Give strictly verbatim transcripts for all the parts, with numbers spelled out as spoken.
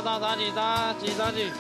三三七，三三七，三三七。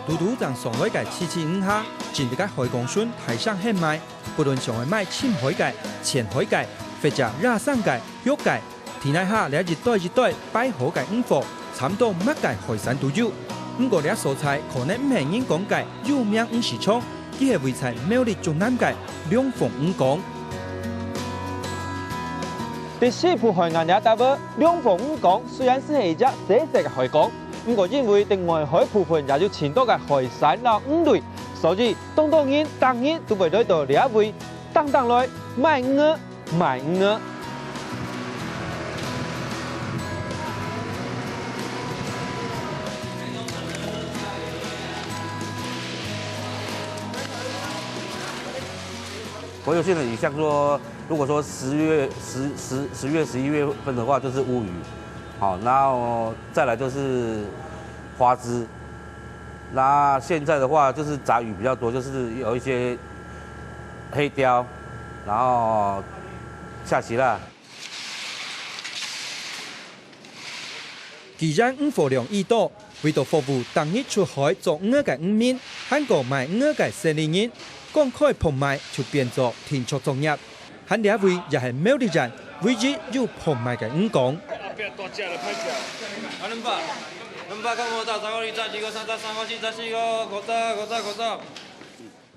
堵堵正上來个七七五下，真得个海港脣大聲喊賣，不論想愛買深海个、淺海个，或者野生个、陸个，地泥下這一堆一堆擺好个魚貨，差毋多麼个海產都有。毋過這所在可能毋係人講个有名魚市場，佢係位在苗栗竹南个龍鳳魚港。在西部海岸這搭位，龍鳳魚港雖然係一隻細細个海港，毋過因為在外海部分也有盡多个海產摎魚類，所以當多人逐日都會來到這位，當當來買魚、買魚。我有些人也像說，如果說十月、十、十、十月、十一月份的話，就是烏魚，好，然後再來就是花枝。那現在的話，就是雜魚比較多，就是有一些黑鯛，然後下鰭啦。既然魚貨量已多，為著服務逐日出海捉魚个漁民，還過買魚个生理人，講開拍賣就變做定著作業。 還這位也係苗栗縣唯一有拍賣个魚港。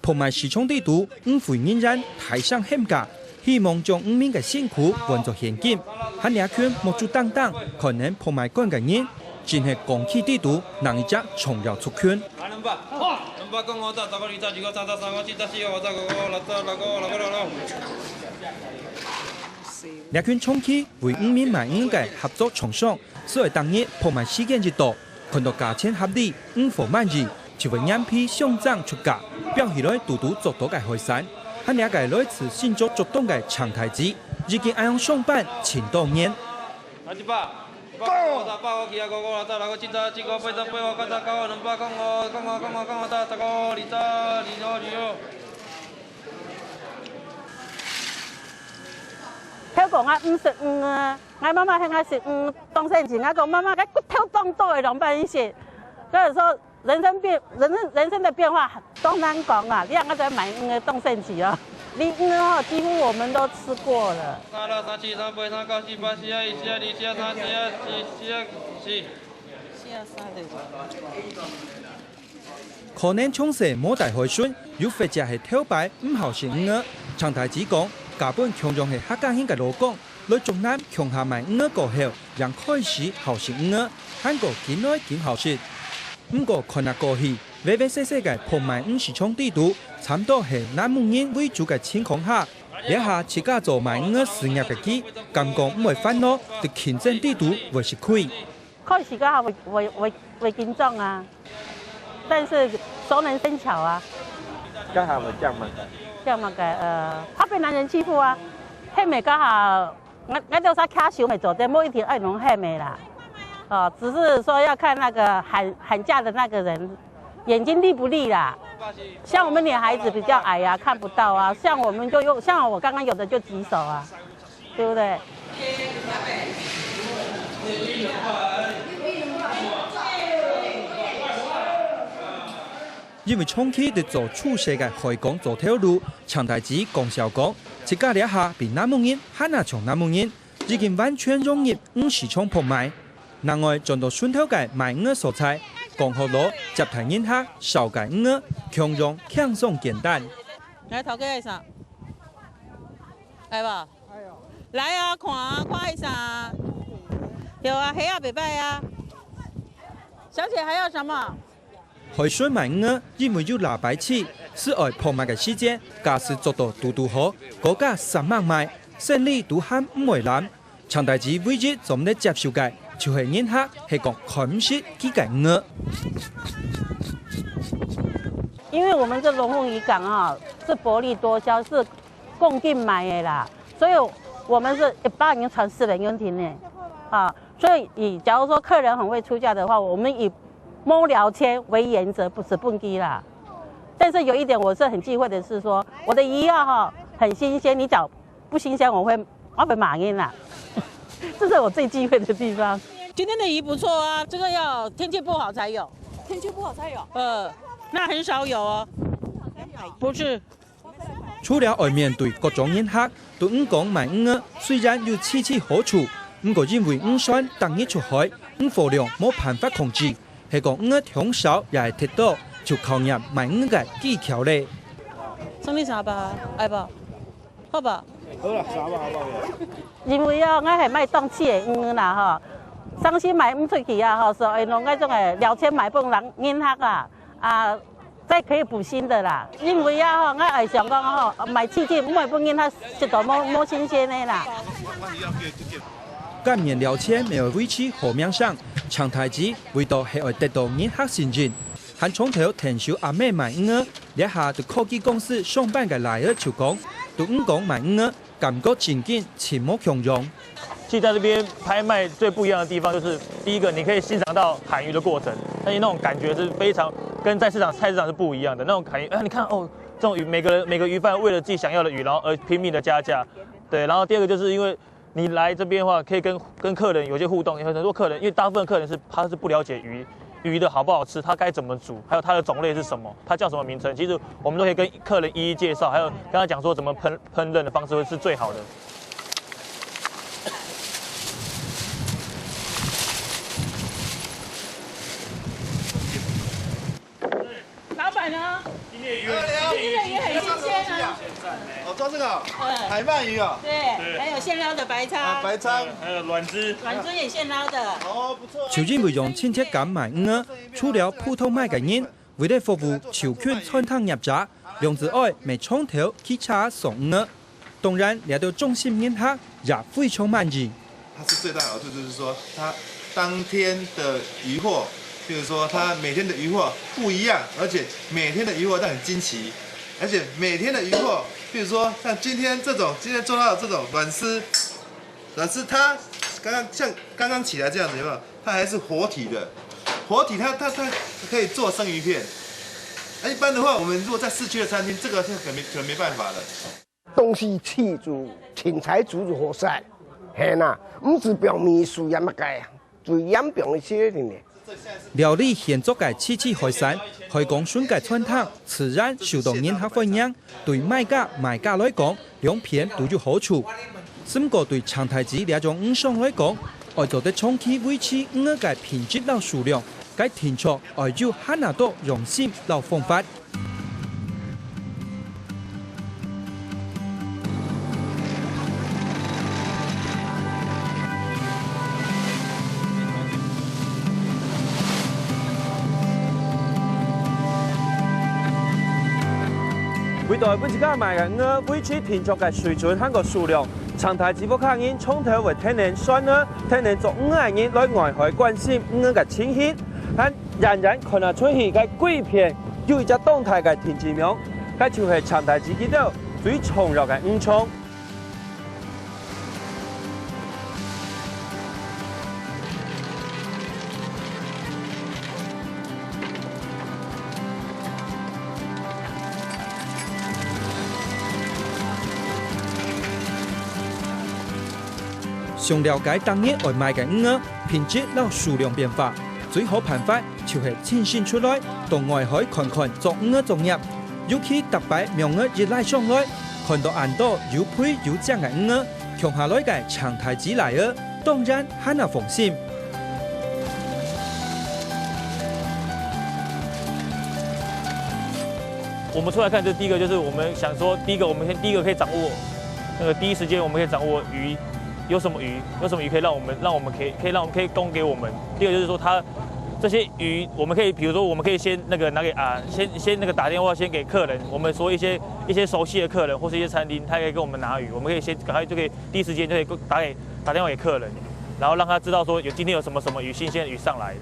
拍賣市場裡肚，魚貨人員大聲喊價，希望將漁民个辛苦換做現金。還這群目珠盯盯看等拍賣官个人， 真係講起裡肚另一隻重要族群。這群長期為漁民買魚个合作廠商，所以逐日拍賣時間一到，看到價錢合理，魚貨滿意，就會眼皮相爭出價，標起來堵堵捉到个海產。還這个來自新竹竹東个程大姊，已經恁樣上班盡多年。 頭講啊，毋識魚啊，𠊎媽媽喊𠊎食魚，當生趣。𠊎講，媽媽，該骨頭當多个，仰般食？所以說， 人生變，人生，人生的變化當難講啊！你看𠊎在買魚个當生趣哦，魚哦，幾乎我們都吃過了。三六三七三八三九四八四二一四二二四二三四二四四。四二三六。可能從細無戴海脣，又或者係頭擺毋好食魚仔。程大姊講，家本共樣係客家人个老港， 來竹南共下買魚仔過後，正開始好食魚仔，還過緊來緊好食。毋過看啊過去，歪歪細細个拍賣魚市場裡肚，差毋多係南部人為主个情況下，這下自家做買魚仔事業个佢，敢講毋會煩惱，在競爭裡肚會食虧。 開始該下會，會，會，會緊張啊，但是熟能生巧啊。該下會驚麼个？驚麼个？呃，怕被男人欺負啊。喊个該下，𠊎，𠊎兜儕擎手乜做得，無一定愛用喊个啦。哦，只是說要看那個喊，喊價的那個人眼睛利不利啦。像我們女孩子比較矮啊，看不到啊。像我們就用，像我剛剛有的就舉手啊。 對不對？因為長期在做廚師个海港做頭路，程大姊講笑講，自家這下比南部人還較像南部人，已經完全融入魚市場拍賣。另外轉到脣頭个買魚所在，講學佬接待人客、紹介魚，共樣輕鬆簡單。來，頭家愛啥？來吧。 來啊，看啊，看一下。有啊，蝦仔袂歹啊。小姐還要什麼？海脣買魚仔，因為有拉牌器，所以拍賣个時間，假使捉到堵堵好，高價煞猛賣，生理都還毋會爛。程大姊唯一做毋得接受个，就係人客係講看毋識佢个魚仔。因為我們這龍鳳漁港啊，是薄利多銷，是公斤賣个啦，所以我們是一包已經賺四百元定了啊。所以以假如說客人很會出價的話，我們以摸聊天為原則，不是本價啦。但是有一點我是很忌諱的是說，我的魚啊哈很新鮮，你講不新鮮，我會我會罵你啦。這是我最忌諱的地方。今天的魚不錯啊，這個要天氣不好才有。天氣不好才有。呃，那很少有哦。不是。除了愛面對各種人客，在漁港賣魚仔，雖然有自家好處，毋過因為漁船逐日出海，魚貨量無辦法控制，係講魚仔當少也係忒多，就考驗賣魚个技巧咧。送你三包啊，愛無？好無？好啦，三包好不好？因為啊，𠊎係賣當季个魚啦吼，上市賣毋出去啊吼，所以用該種个聊天賣分人人客啊，啊，再可以補新的啦。因為啊吼，𠊎愛想講吼，賣季節毋會分人客食到無無新鮮个啦。甘願聊天，乜愛維持好名聲，長大姊為到係愛得到人客信任，還常透𢯭手阿姆賣魚仔。這下在科技公司上班个倈仔就講，在漁港賣魚仔， 感覺正經盡無共樣。其實在這邊拍賣最不一樣的地方，就是第一個，你可以欣賞到砍魚的過程，而且那種感覺是非常跟在市場菜市場是不一樣的那種砍魚。啊，你看哦，這種魚，每個人每個魚販為了自己想要的魚，然後而拼命的加價。對，然後第二個就是因為你來這邊的話，可以跟跟客人有些互動，有很多客人，因為大部分客人是他是不了解魚魚的好不好吃，它該怎麼煮，還有它的種類是什麼，它叫什麼名稱，其實我們都可以跟客人一一介紹，還有跟他講說怎麼烹烹飪的方式會是最好的。老闆呢？今天的魚很新鲜啊。哦，抓這個哦，嗯，海鳗魚哦。對，還有現撈的白鲳，啊，白鲳，還有軟鰤，軟鰤也現撈的。哦，不錯。就因為用親切感賣魚仔，除了普通買个人，為了服務就近餐廳業者，兩子哀乜常透去車上魚仔。當然，這兜忠心人客也非常滿意。它是最大的好處，就是說它當天的魚貨，就是說它每天的魚貨不一樣，而且每天的魚貨都很驚奇，而且每天的魚貨，比如說像今天這種，今天做到的這種軟絲，軟絲它剛剛像剛剛起來這樣子，有沒有？它還是活體的，活體它它它可以做生魚片。那一般的話，我們如果在市區的餐廳，這個是可沒可能沒辦法的。東西吃就青菜煮就好食，係啦，毋使表面輸鹽个，就鹽放一些定定。料理現做个七七海產，海港脣个餐廳自然受到人客歡迎，對賣價、賣家來講，兩片都有好處。毋過對長大姊這種魚商來講，愛做得長期維持魚仔个品質摎數量，該定著愛有還較多用心摎方法。 為到分自家賣个魚仔維持定著个水準還過數量，長大姊屋下人常透會𢯭等選魚、𢯭等捉魚仔个人來外海關心魚仔个情形。 咱遠遠看啊出去，該歸片有一隻當大个定置網，該就係長大姊佢兜最常用个魚場。想了解逐日愛賣个魚仔品質摎數量變化，最好辦法 就係親身出來，到外海看看捉魚仔个作業。尤其逐擺網仔一拉上來，看到恁多有肥有靚个魚仔，共下來个長大姊倈仔，當然還較放心。我們出來看，這第一個就是我們想說，第一個我們先第一個可以掌握那個第一時間我們可以掌握魚有什麼魚，有什麼魚可以讓我們讓我們可以可以讓我們可以供給我們。第二個就是說它 這些魚，我們可以，比如說，我們可以先那個拿給啊，先先那個打電話先給客人，我們說一些一些熟悉的客人或是一些餐廳，他可以跟我們拿魚，我們可以先趕快就可以第一時間就可以打給打電話給客人，然後讓他知道說有今天有什麼什麼魚新鮮的魚上來了。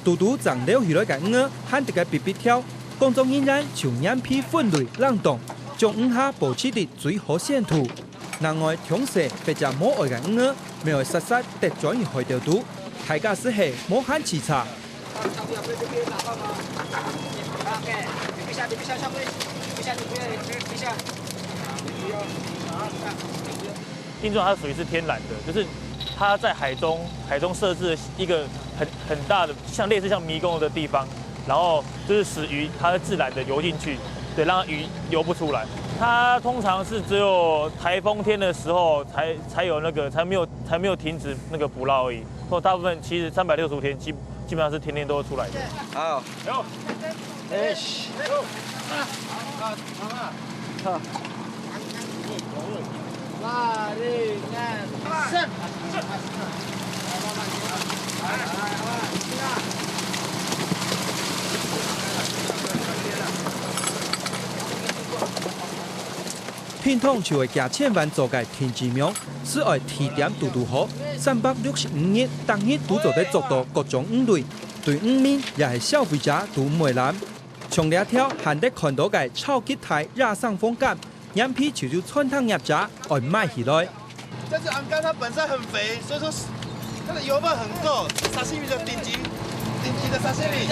堵堵正撈起來个魚仔，還得个必必跳，工作人員就黏皮分類冷凍，將魚蝦保持在最好鮮度。另外，傷細或者無愛个魚仔，乜愛煞煞㧒轉去海底肚，大家就係無閒洎杈。 金鐘它属于是天然的，就是它在海中，海中设置了一个很很大的，像类似像迷宫的地方，然后就是使鱼它自然的游进去，对，让鱼游不出来。它通常是只有台风天的时候才才有那个才没有才没有停止那个捕捞而已，所以大部分其实三百六十五天基基本上是天天都会出来的。好，有。哎，嘘。好。平常就會幾千萬做个定置網，係愛地點堵堵好，三百六十五日，逐日都做得捉到各種魚類，對漁民也係消費者都毋會懶。像這條還得看到个超級大野生紅柑，黏皮就有餐廳業者愛買起來。但是昂柑它本身很肥，所以说它的油分很够，沙西米的顶级顶级的沙西米。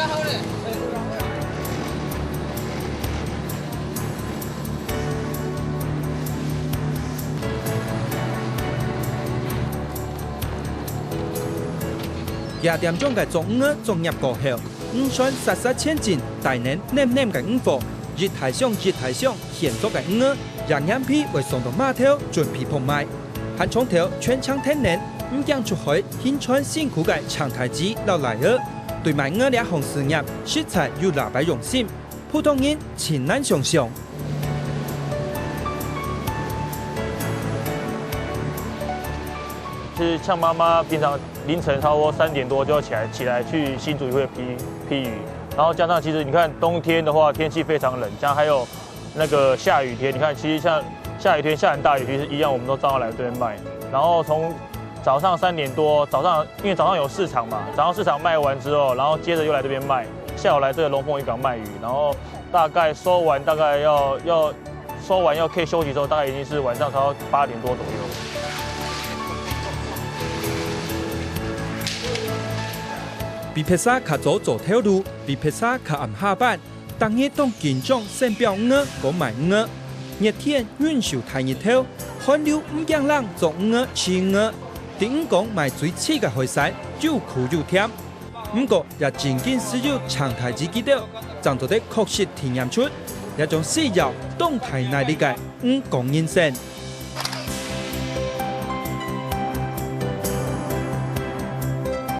夜店中个捉魚捉業過後，漁船煞煞前進，帶等淰淰个魚貨，一台上一台上現捉个魚，也黏皮會送到碼頭準備拍賣。還長透全程天然，毋驚出海，行船辛苦个長大姊摎倈仔，對賣魚這項事業實在有老爸用心，普通人盡難想像。 其实像妈妈平常凌晨差不多三点多就要起来，起来去新竹会批批鱼，然后加上其实你看冬天的话，天气非常冷，像还有那个下雨天，你看其实像下雨天下很大雨，其实一样我们都照样来这边卖。然后从早上三点多，早上因为早上有市场嘛，早上市场卖完之后，然后接着又来这边卖，下午来这个龙凤渔港卖鱼，然后大概收完大概要要收完要可以休息的时候，大概已经是晚上差不多八点多左右。 比別儕較早做頭路，比別儕較暗下班，逐日當緊張先標魚，過賣魚。熱天忍受大日頭，寒流毋驚冷，捉魚、飼魚。佇漁港賣最鮮个海產，又苦又甜。毋過也正經需要長大姊佢兜，正做得確實體驗出這種需要當大耐力个漁港人生。